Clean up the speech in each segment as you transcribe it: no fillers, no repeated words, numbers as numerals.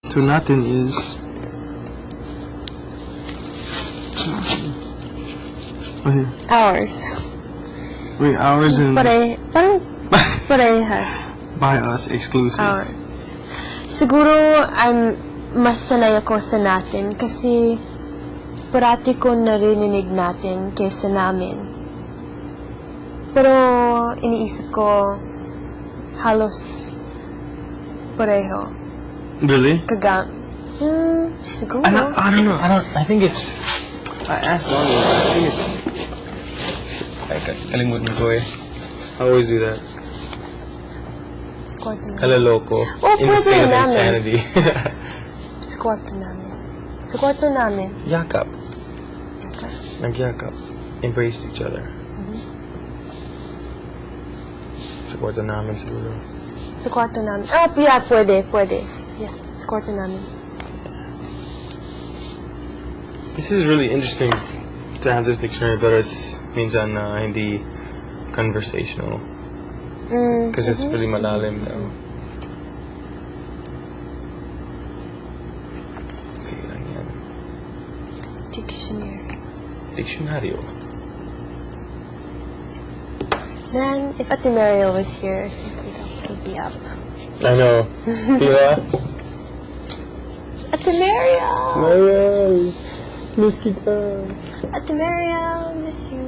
So natin is... Oh, here. Ours. Wait, ours and... Parang parehas. By us, exclusive. Our. Siguro, mas sanay ako sa natin kasi parati ko narinig natin kaysa namin. Pero iniisip ko halos pareho. Really? Siguro. I don't know. I think it's... I asked Donnie. I think it's... Kalimutan ko eh. I always do that. Alaloko. In the state of insanity. Sa kwarto namin. Sa kwarto namin. Yakap. Yakap. Nagyakap. Embraced each other. Sa kwarto namin siguro. Sa kwarto namin. Yeah, pwede. Yeah, sa kwarto namin. This is really interesting to have this dictionary, but it's minsan hindi conversational. Because it's really malalim now. Okay, lang yan. Dictionary. Dictionaryo. Man, if Ate Mariel was here, I think we'd all still be up. I know. Diba? Ate Mariel! Mariel! Miss kita. Ate Mariel, miss you.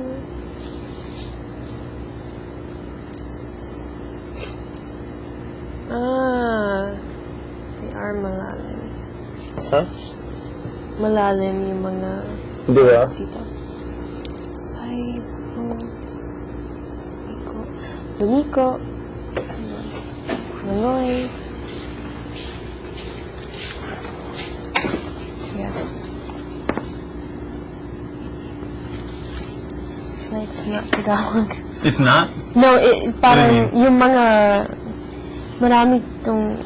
They are malalim. Huh? Malalim yung mga Diba? words dito. Ay, Lumiko. Nangoy. Yes. It's like not Tagalog. It's not? No, parang yung mga marami tong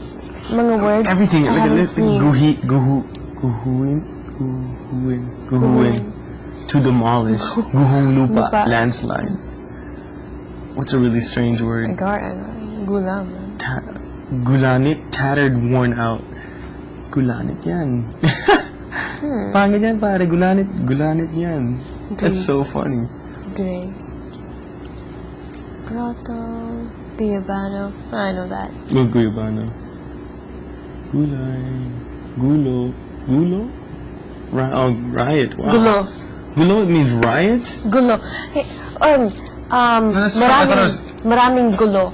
mga words Everything. I haven't seen. Guhuin. To demolish. Guhong lupa. Landslide. What's a really strange word? Gulam. Gulanit, tattered, worn out. Gulanit yan. Pangit yan pare, gulanit yan. That's so funny. Gray. Grotto. Guyabano. I know that. Guyabano. Gulay. Gulo. Riot. Wow. Gulo. Gulo, it means riot? Gulo. Hey, maraming gulo.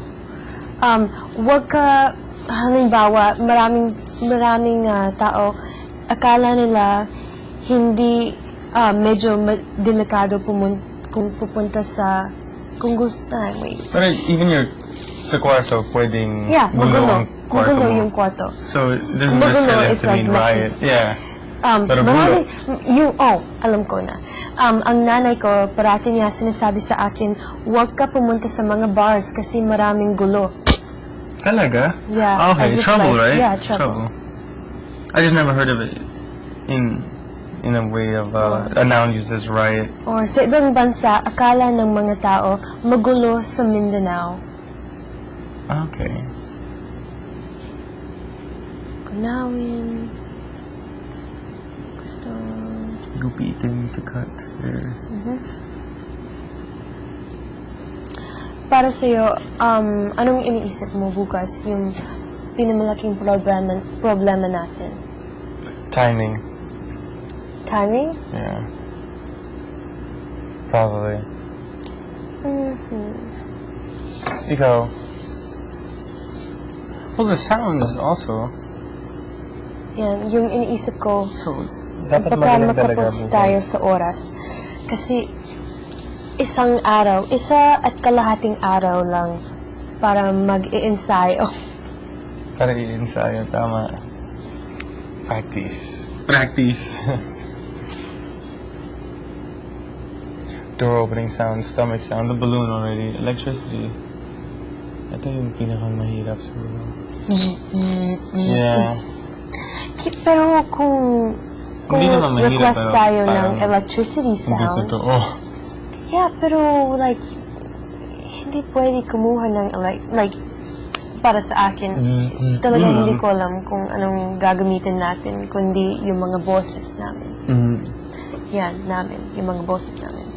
Wag ka, halimbawa, maraming tao, akala nila hindi medyo delikado kung pupunta sa kung gusto na, wait. But even sa kwarto, pwedeng magulo yung kwarto. So, it doesn't necessarily have to mean riot. Yeah. Pero gulo. Alam ko na. Ang nanay ko, parati niya sinasabi sa akin, huwag ka pumunta sa mga bars kasi maraming gulo. Talaga? Yeah. Okay, trouble, right? Yeah, trouble. I just never heard of it in a way of a noun used as riot. Or sa ibang bansa, akala ng mga tao magulo sa Mindanao. Okay. Kunawin. Gusto. Gupitin to cut there. Para sa'yo, anong iniisip mo bukas yung pinamalaking problema natin? Timing. Timing? Yeah. Probably. Ikaw? Well, the sounds also. Yan, yung iniisip ko, So, dapat baka magaling talaga makapos tayo sa oras. Kasi, isa at kalahating araw lang para mag-i-ensayo. Para i-ensayo, tama. Practice. Door opening sound, stomach sound, the balloon already, electricity. Ito yung pinakang mahirap siguro. Yeah. Pero kung request tayo ng electricity sound, hindi totoo. Yeah, pero like, hindi pwede kumuha ng para sa akin, talagang hindi ko alam kung anong gagamitin natin, kundi yung mga boses namin. Yan, namin. Yung mga boses namin.